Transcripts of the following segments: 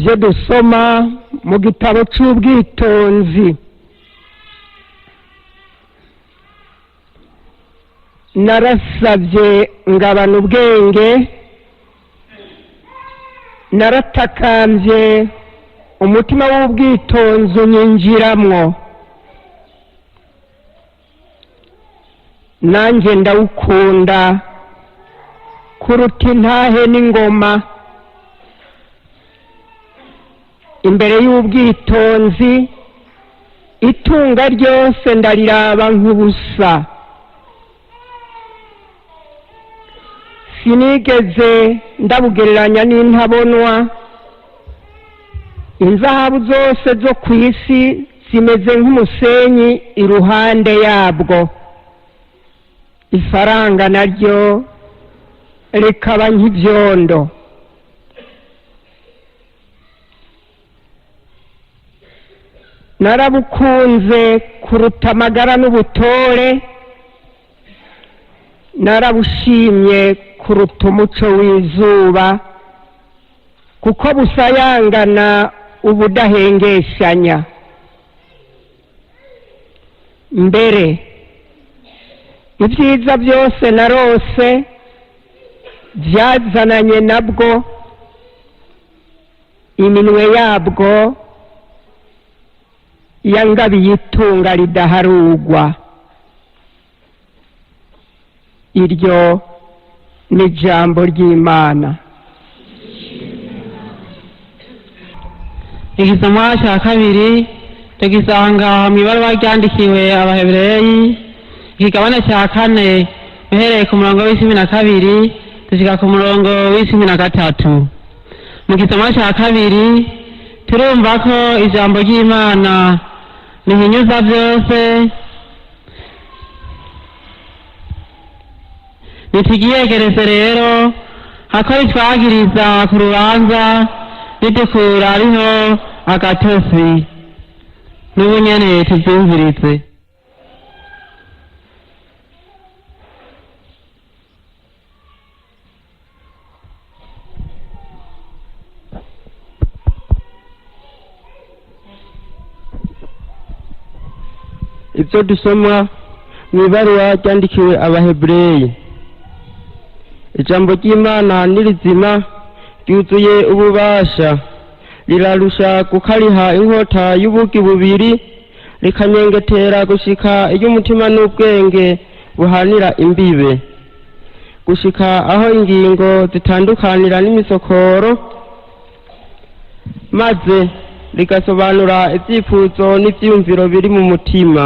Ibyo dusoma mu gitabo cy'Ubwitonzi. Narasabye ngabana ubwenge, naratakambye, umutima w'ubwitonzi unyinjiramwo, nanjye ndawukunda kuruta intahe n'ingoma. Imbere y'ubwitonzi itunga ryose ndariraba nk'ubusa. Sinigeze ndabugereranya n'intabonwa. Inzahabu zose zo ku isi zimeze nk'umusenyi iruhande yabwo, ifaranga naryo rikaba nk'ibyondo. Narabukunze kuruta amagara n'ubutore, narabushimye kuruta umuco w'izuba, kuko busayangana ubudahengeshanya. Mbere ibyiza byose narose byazananye nabwo, iminwe yabwo yangabiye itunga ridaharugwa. Iryo ni ijambo ry'Imana. Igisomwa cya kabiri tugisanga mu ibaruwa ryandikiwe Abahebureyi, ikigabane cya kane, uhereye ku murongo wa 12 dushika ku murongo wa 13. Mu gisomwa cya kabiri turumva ko ijambo ry'Imana rihinyuza byose. Nitugiyegereze rero hako ritwagiriza ku rubanza ridukura ariho agatosi. N'ubu nyene tuvyumvirize. Ibyo dusoma mu ibaruwa ryandikiwe Abahebureyi. Ijambo ry'Imana ni rizima, ryuzuye ububasha, rirarusha gukariha inkota y'ubugi bubiri, rikanyengetera gushika iyo umutima n'ubwenge buhanira imbibe, gushika aho ingingo zitandukanira n'imisokoro, maze rigasobanura ibyifuzo n'ibyiyumviro biri mu mutima.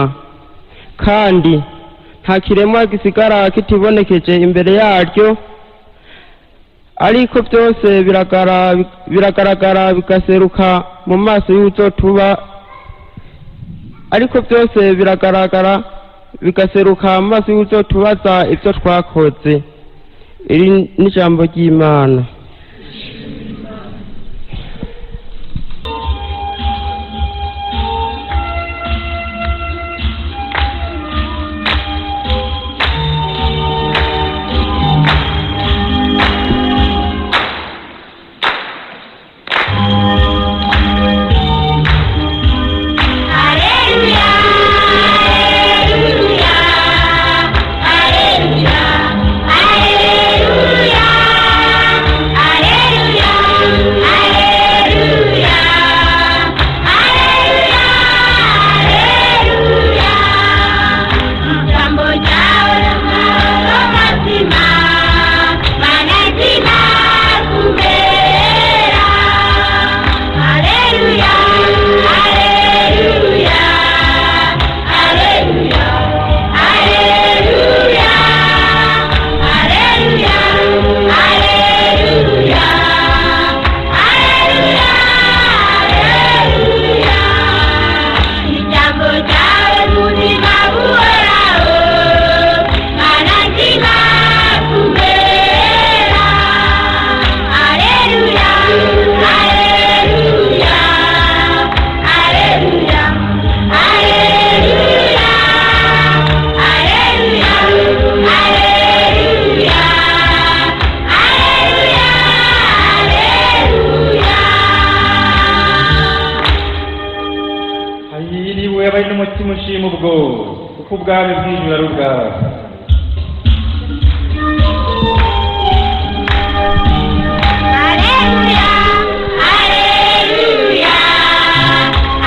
Kandi nta kiremwa gisigara kitibonekeje imbere yaryo, ariko byose biragaragara bigaseruka mu maso y'uzotuba, ariko byose biragaragara bigaseruka mu maso y'uzotubaza ibyo twakoze. Iri ni ijambo ry'Imana. Aleluya, aleluya, aleluya, aleluya, Kuko ubwami bw'ijuru ari ubwabo. Aleluya, aleluya,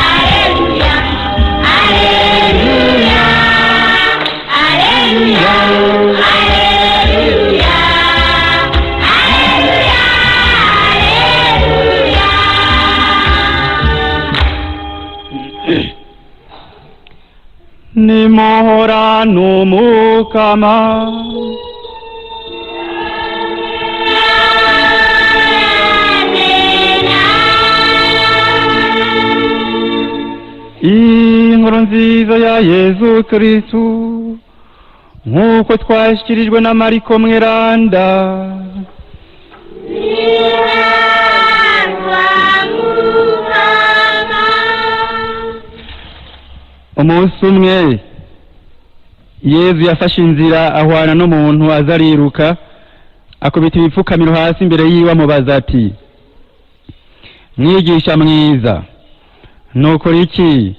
aleluya, aleluya, aleluya, aleluya, aleluya, aleluya. Nimuhora n'Umukama. Inkuru nziza ya Yezu Kristu nk'uko twashyikirijwe na Mariko Mweranda. Umunsi umwe Yezu yafashe inzira ahwana n'umuntu aza ariruka, akubita ibipfukamiro hasi imbere yiwe, amubaza ati: "Mwigisha mwiza, nukora iki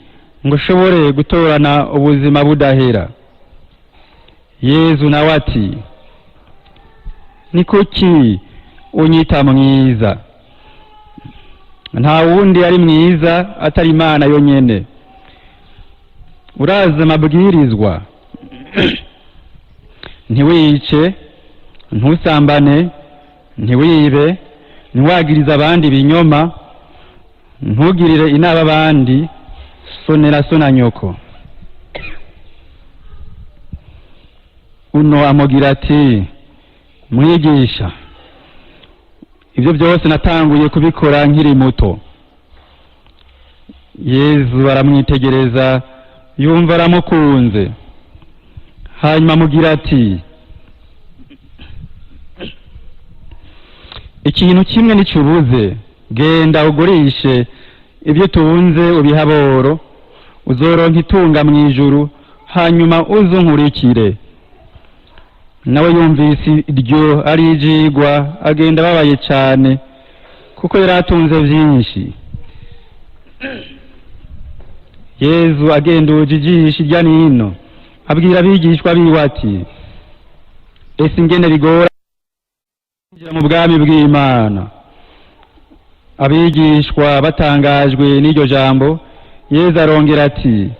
ngo ushobore gutorana ubuzima budahera?" Yezu nawe ati: "Ni kuki unyita mwiza? Nta wundi ari mwiza atari Imana yonyene. Urazi amabwirizwa: ntiwice, ntusambane, ntiwibe, ntiwagirize abandi ibinyoma, ntugirire inaba abandi, sonera so na nyoko." Uno amugira ati: "Mwigisha, ibyo byose natanguye kubikora nkiri muto." Yezu aramwitegereza, yumva aramukunze, hanyuma amugira ati: "Ikintu kimwe nicubuze: genda ugurishe ibyo utunze ubihe aboro, uzoronka itunga mu ijuru, hanyuma uze unkurikire." Nawe yumvise iryo ari ijigwa, agenda ababaye cyane, kuko yari atunze byinshi. Yezu agenduje ijisho irya nino, abwira abigishwa biwe ati: "Ese ingene bigora kwinjira mu bwami bw'Imana!" Abigishwa batangajwe n'iryo jambo, Yezu arongera ati: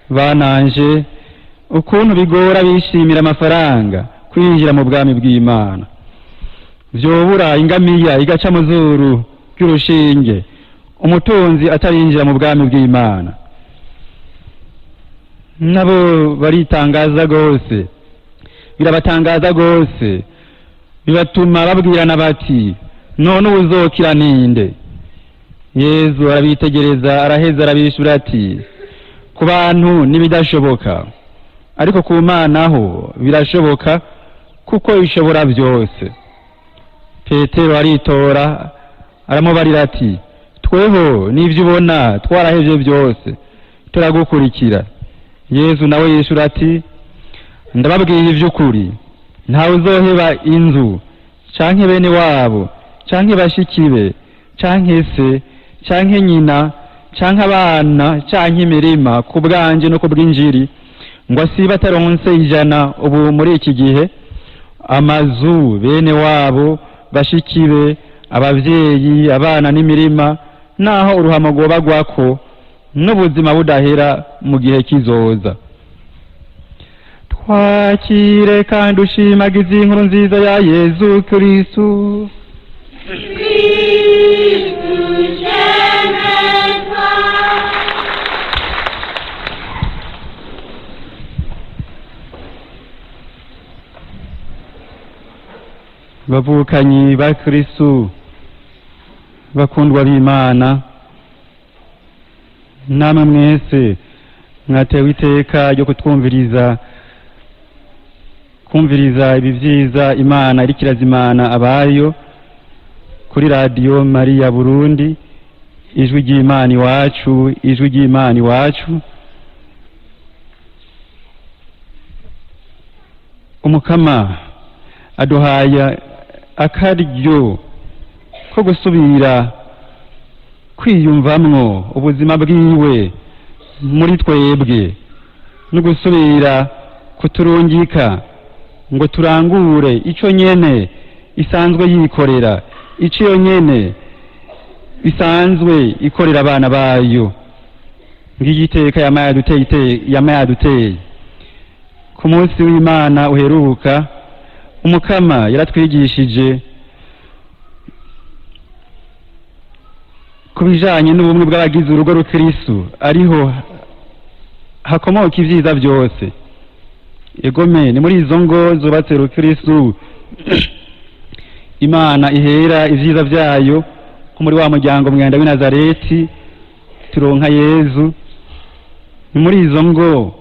"Bananje, ukuntu bigora bishimira amafaranga kwinjira mu bwami bw'Imana! Vyobura ingamiya igaca mu zuru ry'urushinge, umutunzi atarinjira mu bwami bw'Imana." Nabo baritangaza rwose, birabatangaza rwose, bibatuma babwirana bati: "None uwuzokira ninde?" Yezu arabitegereza, araheza arabishura ati: "Ku bantu ntibidashoboka, ariko ku Mana ho birashoboka, kuko ishobora byose." Petero aritora, aramubarira ati: "Tweho n'ibyo ubona twarahevye byose turagukurikira." Yezu nawe yishura ati: "Ndababwiye ivy'ukuri, ntawe uzoheba inzu canke bene wabo canke bashiki be canke se canke nyina canke abana canke imirima ku bwanje no ku bw'injiri, ngo asibe ataronse 100 ubu muri iki gihe: amazu, bene wabo, bashiki be, abavyeyi, abana n'imirima, naho uruhamo rwoba rwako, n'ubuzima budahera mu gihe kizoza." Twakire kandi ushimagize inkuru nziza ya Yezu Kristu. Kristu shemezwa. Bavukanyi ba Kristu, bakundwa b'Imana, namwe mwese mwatewe iteka ryo kutwumviriza, kumviriza ibi vyiza Imana iriko irazimana abayo kuri Radiyo Mariya Burundi, Ijwi ry'Imana Iwacu, Ijwi ry'Imana Iwacu. Umukama aduhaye akaryo ko gusubira kwiyumvamwo ubuzima bwiwe muri twebwe. no gusubira kuturungika ngo turangure ico nyene isanzwe yikorera, ico iyo nyene isanzwe ikorera abana bayo. Ngiyi iteka yama yaduteye. Ku munsi w'Imana uheruka, Umukama yaratwigishije ku bijanye n'ubumwe bw'abagize urugo rukristu, ariho hakomoka ivyiza byose. Egome ni muri izo ngo zubatse rukristu Imana ihera ivyiza vyayo, nko muri wa muryango mwenda w'i Nazareti turonka Yezu. Ni muri izo ngo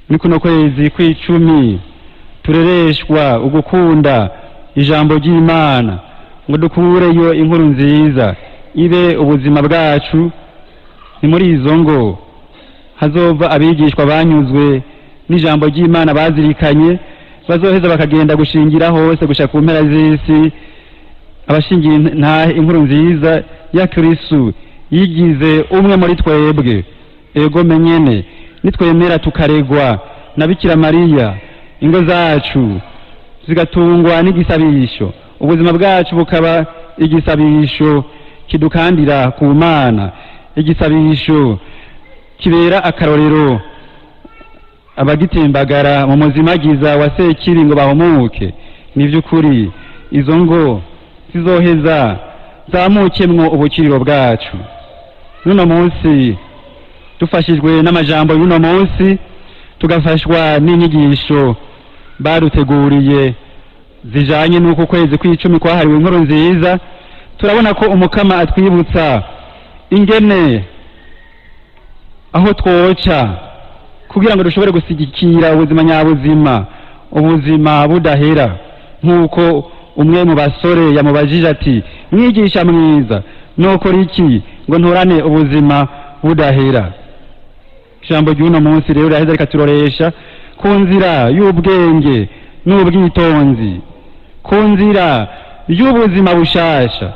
ni kuno kwezi kw'icumi turereshwa ugukunda ijambo ry'Imana ngo dukureyo inkuru nziza ibe ubuzima bwacu. Ni muri izo ngo hazova abigishwa banyuzwe n'ijambo ry'Imana bazirikanye, bazoheza bakagenda gushingira hose gushika ku mpera z'isi, abashingiye ntahe inkuru nziza ya Kristu yigize umwe muri twebwe. Ego menyene nitwemera tukaregwa na Bikira Mariya, ingo zacu zigatungwa n'igisabisho, ubuzima bwacu bukaba igisabisho kidukandira ku Mana, igisabisho kibera akarorero abagitimbagara mu muzimagiza wa Sekibi ngo bahumuke. Ni vy'ukuri izo ngo zizoheza zamukemwo ubukiriro bwacu. N'uno munsi dufashijwe n'amajambo y'uno munsi, tugafashwa n'inyigisho baruteguriye zijanye n'uko kwezi kw'icumi kwahariwe inkuru nziza, turabona ko Umukama atwibutsa ingene aho twoca kugira ngo dushobore gusigikira ubuzima nyabuzima, ubuzima budahera. Nk'uko umwe mu basore yamubajije ati: mwigisha mwiza, nokora iki ngo ntorane ubuzima budahera? Ijambo ry'uno munsi rero riraheza rikaturoresha ku nzira y'ubwenge n'ubwitonzi, ku nzira y'ubuzima bushasha.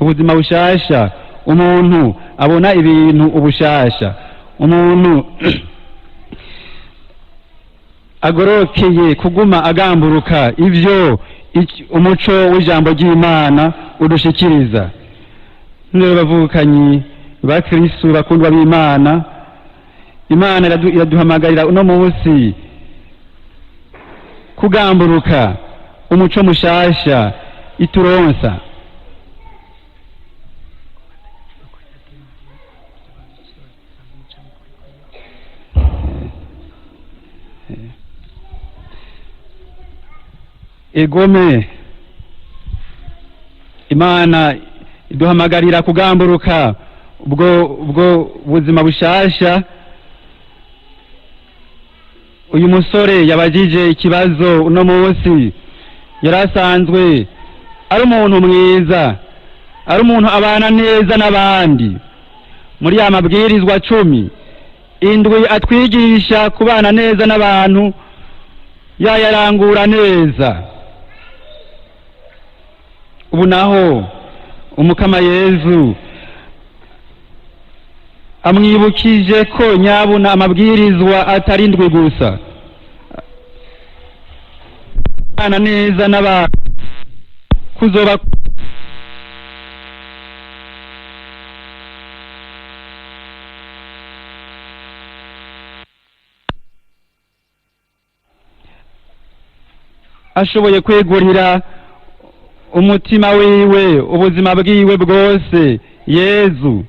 Ubuzima bushasha, umuntu abona ibintu ubushasha, umuntu agorokeye kuguma agamburuka ivyo umuco w'ijambo ry'Imana udushikiriza. None bavukanyi ba Kristu bakundwa b'Imana, Imana iraduhamagarira uno munsi kugamburuka umuco mushasha ituronsa. Egome Imana iduhamagarira kugamburuka ubwo buzima bushasha. Uyu musore yabajije ikibazo uno munsi yarasanzwe ari umuntu mwiza, ari umuntu abana neza n'abandi. Muri ya mabwirizwa 10, 7 atwigisha kubana neza n'abantu, yayarangura neza. Ubu naho Umukama Yezu amwibukije ko nyabuna amabwirizwa atari 7 gusa, kubana neza n'abantu kuzoba ashoboye kwegurira umutima wiwe, ubuzima bwiwe bwose Yezu.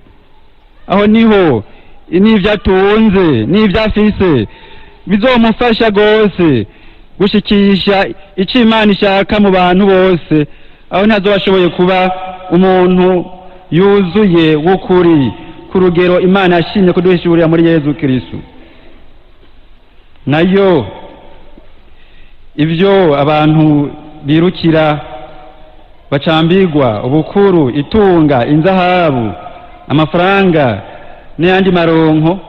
Aho niho n'ivyo atunze n'ivyo afise bizomufasha gose gushikisha ico Imana ishaka mu bantu bose. Aho ntazoba ashoboye kuba umuntu yuzuye w'ukuri ku rugero Imana yashimye kuduhishurira muri Yezu Kristu. Nayo ivyo abantu birukira bacambigwa ubukuru, itunga, inzahabu, amafaranga n'ayandi maronko,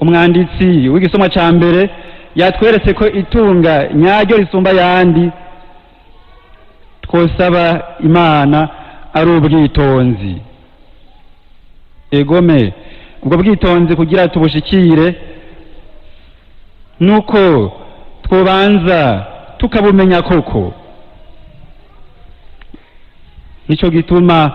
umwanditsi w'igisomwa ca mbere yatweretse ko itunga nyaryo risumba yandi twosaba Imana ari ubwitonzi. Egome ubwo bwitonzi kugira tubushikire Nuko twobanza tukabumenya koko. Nico gituma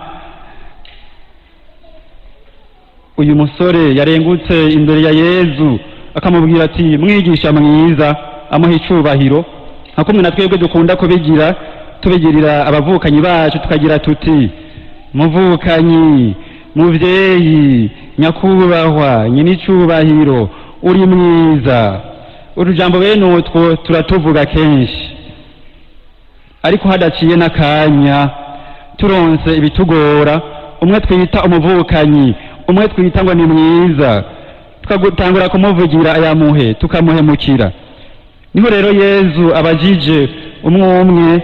uyu musore yarengutse imbere ya Yezu akamubwira ati mwigisha mwiza, amuha icubahiro nka kumwe na twebwe dukunda kubigira, tubigirira abavukanyi bacu tukagira tuti muvukanyi, muvyeyi, nyakubahwa, nyinicubahiro, uri mwiza. Urujambo bene utwo turatuvuga kenshi, ariko hadaciye n'akanya turonse ibitugora, umwe twita umuvukanyi, umwe twita ngo ni mwiza, tukagutangura kumuvugira ayamuhe, tukamuhemukira. Niho rero Yezu abajije umwe umwe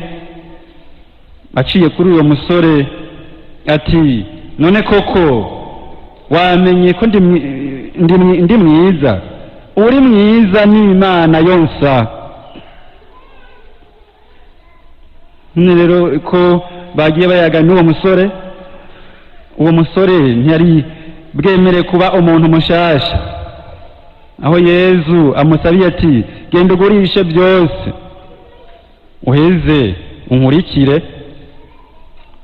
aciye kuri uwo musore ati none koko wamenye ko ndi mwiza? Uri mwiza ni Imana yonsa. None rero ko bagiye bayaga n'uwo musore, uwo musore ntiyari bwemere kuba umuntu mushasha, aho Yezu amusabiye ati genda ugurishe byose uheze unkurikire.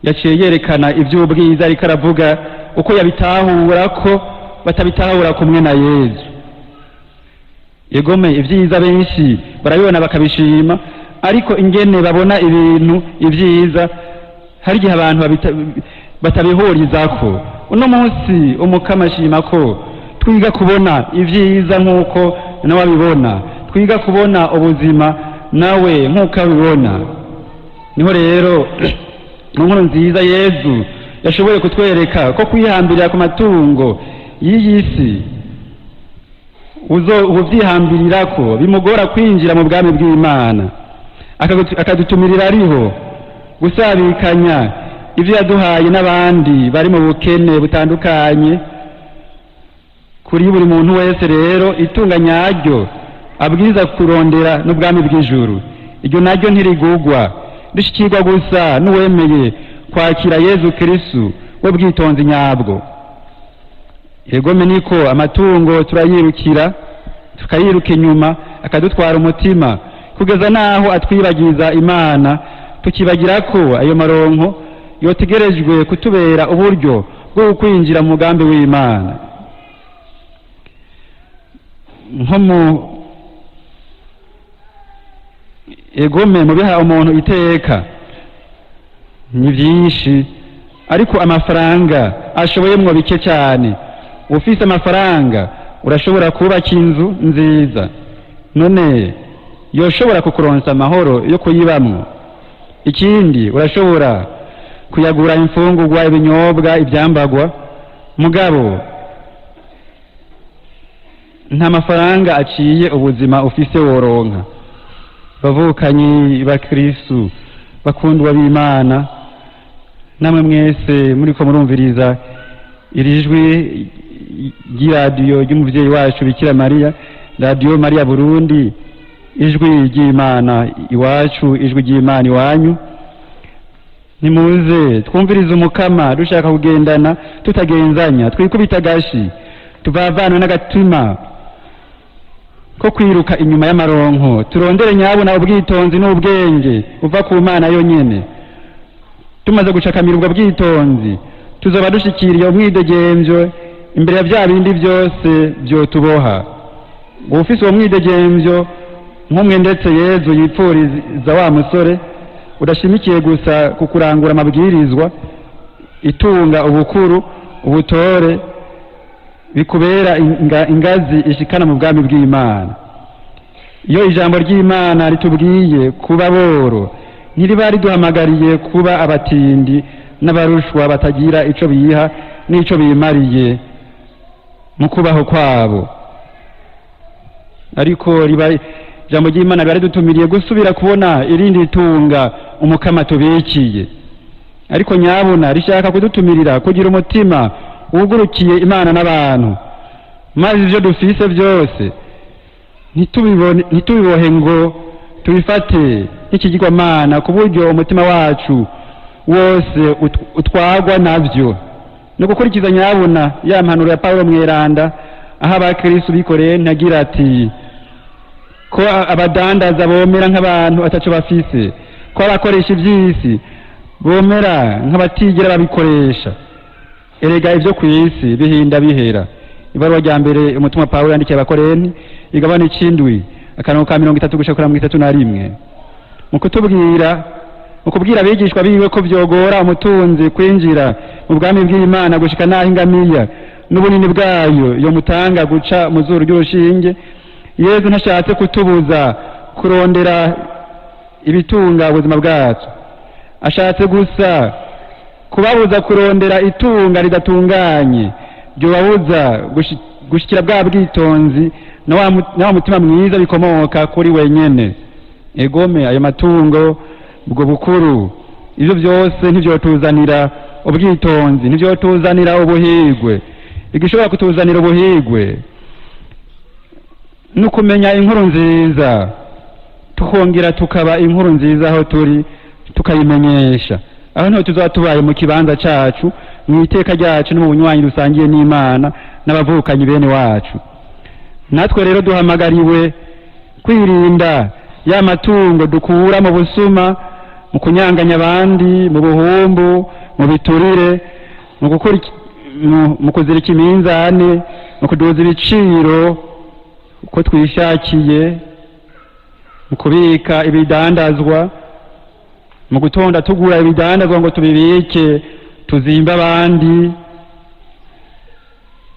Yaciye yerekana iby'ubwiza, ariko aravuga uko yabitahura ko batabitahura kumwe na Yezu. Egome ibyiza benshi barabibona bakabishima, ariko ingene babona ibintu ibyiza hari igihe abantu batabihurizako. Uno munsi Umukama ashima ko twiga kubona ibyiza nk'uko nawe abibona, twiga kubona ubuzima nawe nk'uko abibona. Niho rero mu nkuru nziza Yezu yashoboye kutwereka ko kwihambirira ku matungo y'iyi si uzo ubyihambirirako bimugora kwinjira mu bwami bw'Imana. Akadutumirira ariho gusabikanya ibyo yaduhaye n'abandi bari mu bukene butandukanye. Kuri buri muntu wese rero itunga nyaryo abwiza kurondera n'ubwami bw'ijuru, iryo naryo ntirigugwa, rishikirwa gusa n'uwemeye kwakira Yezu Kristu we bwitonzi nyabwo. Egome niko amatungo turayirukira, tukayiruka inyuma, akadutwara umutima kugeza naho atwibagiza Imana, tukibagira ko ayo maronko yotegerejwe kutubera uburyo bwo kwinjira mu mugambi w'Imana. Nko mu egome mubiha umuntu iteka ni byinshi, ariko amafaranga ashoboyemwo bike cyane. Ufise amafaranga urashobora kubaka inzu nziza, none yoshobora kukuronsa amahoro yo kuyibamwo. Ikindi urashobora kuyagura imfungurwa, ibinyobwa, ibyambagwa, mugabo nta mafaranga aciye ubuzima ufise woronka. Bavukanyi ba Kristu bakundwa b'Imana, namwe mwese muriko murumviriza iri jwi ry'iradiyo ry'umuvyeyi wacu Bikira Mariya, Radiyo Mariya Burundi, ijwi ry'Imana iwacu, ijwi ry'Imana iwanyu, nimuze twumvirize Umukama dushaka kugendana tutagenzanya, twikubita agashi tuvavanwe n'agatima ko kwiruka inyuma y'amaronko, turondere nyabona ubwitonzi n'ubwenge buva ku Mana yonyene. Tumaze gucakamira ubwo bwitonzi tuzoba dushikiriye umwidegemvyo imbere ya bya bindi byose byotuboha. Ufise uwo mwidegemvyo nk'umwe ndetse Yezu yipfuriza wa musore udashimikiye gusa ku kurangura amabwirizwa, itunga, ubukuru, ubutore bikubera ingazi ishikana mu bwami bw'Imana. Iyo ijambo ry'Imana ritubwiye kuba boro, ntiriba riduhamagariye kuba abatindi n'abarushwa batagira ico biha n'ico bimariye mu kubaho kwabo, ariko riba ijambo ry'Imana riba ridutumiriye gusubira kubona irindi tunga Umukama tubikiye. Ariko nyabuna rishaka kudutumirira kugira umutima wugurukiye Imana n'abantu, maze ivyo dufise byose ntitubibohe ngo tubifate nk'ikigirwamana, ku buryo umutima wacu wose utwagwa navyo. No gukurikiza nyabuna ya mpanuro ya Paulo Mweranda, aho abakristu bikoreye ntagira ati Ko abadandaza bomera nk'abantu ataco bafise, ko abakoresha ivy'isi bomera nk'abatigera babikoresha. Erega ivyo kw'isi bihinda bihera. Ibaruwa rya mbere umutumwa Pawulo yandikiye Abakorenti, igabane c'indwi, akarongo ka 30 gushika kuri 31. Mu kutubwira, mu kubwira abigishwa biwe ko vyogora umutunzi kwinjira mu bwami bw'Imana gushika n'aho ingamiya n'ubunini bwayo yo mutanga guca mu zuru ry'urushinge, Yezu ntashatse kutubuza kurondera ibitunga ubuzima bwacu. Ashatse gusa kubabuza kurondera itunga ridatunganye ryobabuza gushikira bwa bwitonzi na wa mutima mwiza bikomoka kuri wenyene. Egome ayo matungo, ubwo bukuru, ivyo byose ntivyotuzanira ubwitonzi, ntivyotuzanira ubuhigwe. Igishobora kutuzanira ubuhigwe ni ukumenya inkuru nziza, tukongera tukaba inkuru nziza aho turi, tukayimenyesha. Aho niho tuzaba tubaye mu kibanza cacu, mu iteka ryacu no mu bunywanyi dusangiye n'Imana n'abavukanyi bene wacu. Natwe rero duhamagariwe kwirinda ya matungo dukura mu busuma, mu kunyanganya abandi, mu buhumbu, mu biturire, mu gukora mu kuzirika iminzane, mu kuduza ibiciro uko twishakiye, mu kubika ibidandazwa, mu gutonda tugura ibidandazwa ngo tubibike tuzimbe abandi,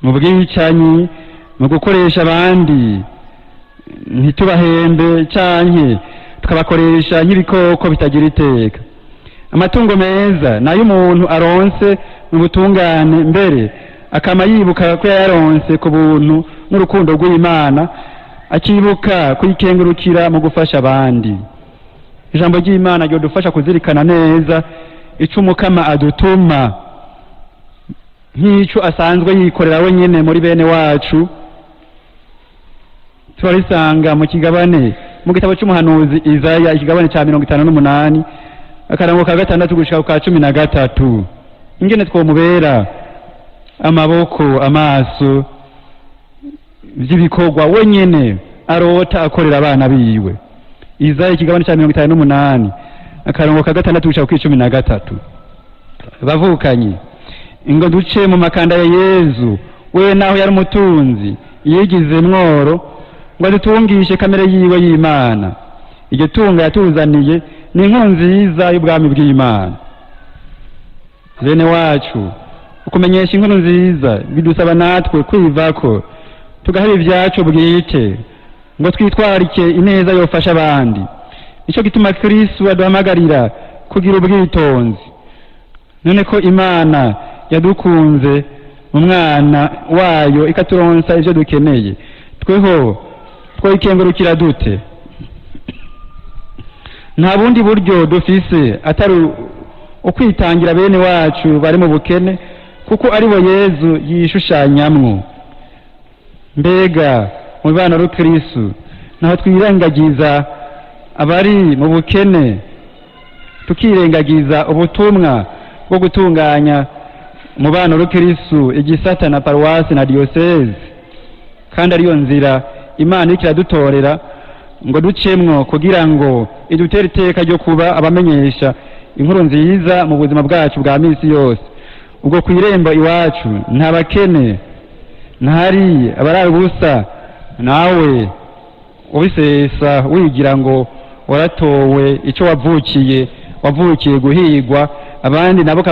mu bwicanyi, mu gukoresha abandi ntitubahembe canke tukabakoresha nk'ibikoko bitagira iteka. Amatungo meza nayo umuntu aronse mu butungane, mbere akama yibuka ko yayaronse ku buntu n'urukundo rw'Imana, akibuka kuyikengurukira mu gufasha abandi. Ijambo ry'Imana ryodufasha kuzirikana neza ico Umukama adutuma, nk'ico asanzwe yikorera wenyene muri bene wacu. Turarisanga mu kigabane mu gitabo c'umuhanuzi Izaya, ikigabane ca 58, akarango ka 6 gushika ka 13. Ingene twomubera amaboko, amaso vy'ibikorwa wenyene arota akorera abana biwe. Izaya ikigabane ca 58, akarongo ka 6 gushika ku 13. Bavukanyi, ingo duce mu makanda ya Yezu, we naho yari umutunzi yigize mworo ngo adutungishe kamere yiwe y'Imana. Iryo tunga yatuzaniye ni inkuru nziza y'ubwami bw'Imana. Bene wacu, ukumenyesha inkuru nziza bidusaba natwe kwivako tugaheba ibyacu bwite ngo twitwarike ineza yofasha abandi. Nico gituma Kristo aduhamagarira kugira ubwitonzi. None ko Imana yadukunze mu mwana wayo ikaturonsa ivyo dukeneye, tweho twoyikengurukira dute? Nta bundi buryo dufise atari ukwitangira bene wacu bari mu bukene, kuko aribo Yezu yishushanyamwo. Mbega mu bana rukristo naho twirengagiza abari mu bukene, tukirengagiza ubutumwa bwo gutunganya umubano rukristo, igisata na paruwasi na diocese, kandi ariyo nzira Imana iriko iradutorera ngo ducemwo kugira ngo idutere iteka ryo kuba abamenyesha inkuru nziza mu buzima bwacu bwa misi yose. Ubwo kw'irembo iwacu nta bakene, ntari abarara ubusa, nawe ubisesa wigira ngo waratowe ico wavukiye, wavukiye guhigwa, abandi nabo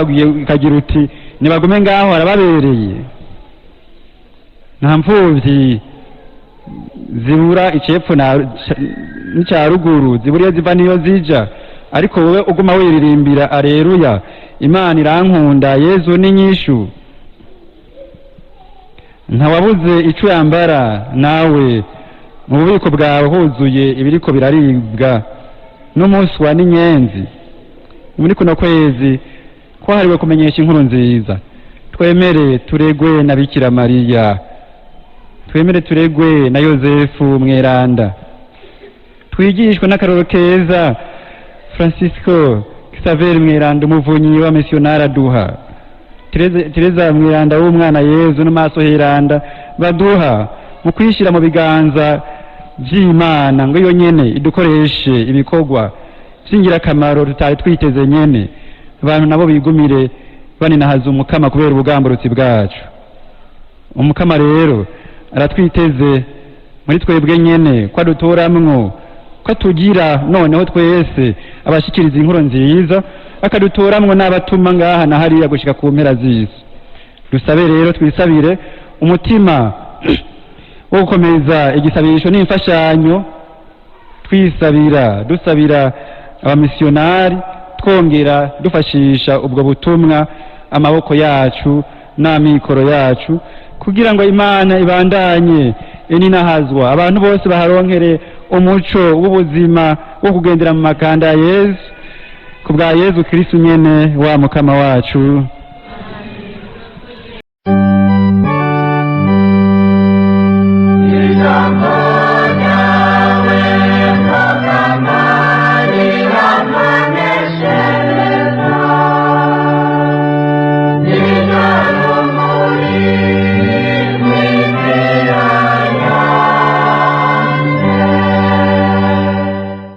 kagira uti nibagume ngaho arababereye. Nta mfuvyi zibura icepfo n'ica ruguru, zibura iyo ziva niyo zija, ariko wowe uguma wiririmbira areruya, Imana irankunda, Yezu ni nyishu. Ntawabuze ico yambara, nawe mu bubiko bwawe huzuye ibiriko biraribwa n'umuswa n'inyenzi. Muri kuno kwezi kwahariwe kumenyesha inkuru nziza, twemere turegwe na Bikira Mariya, twemere turegwe na Yozefu mweranda, twigishwe n'akaroro keza Francisco Xavier mweranda, umuvunyi wa missionari aduha, Tereza mweranda w'umwana Yezu n'amaso heranda baduha mu kwishira mu biganza vy'Imana ngo iyo nyene idukoreshe ibikorwa vy'ingirakamaro tutari twiteze nyene, abantu nabo bigumire baninahaza Umukama kubera ubugamburutsi bwacu. Umukama rero aratwiteze muri twebwe nyene ko adutoramwo, ko atugira noneho twese abashikiriza inkuru nziza, akadutoramwo n'abatuma ngaha na hariya gushika ku mpera z'isi. Dusabe rero, twisabire umutima wo gukomeza igisabisho n'imfashanyo, twisabira, dusabira abamisiyonari, twongera dufashisha ubwo butumwa amaboko yacu n'amikoro yacu, kugira ngo Imana ibandanye ininahazwa, abantu bose baharonkere umuco w'ubuzima wo kugendera mu makanda ya Yezu, ku bwa Yezu Kristu nyene wa Mukama wacu.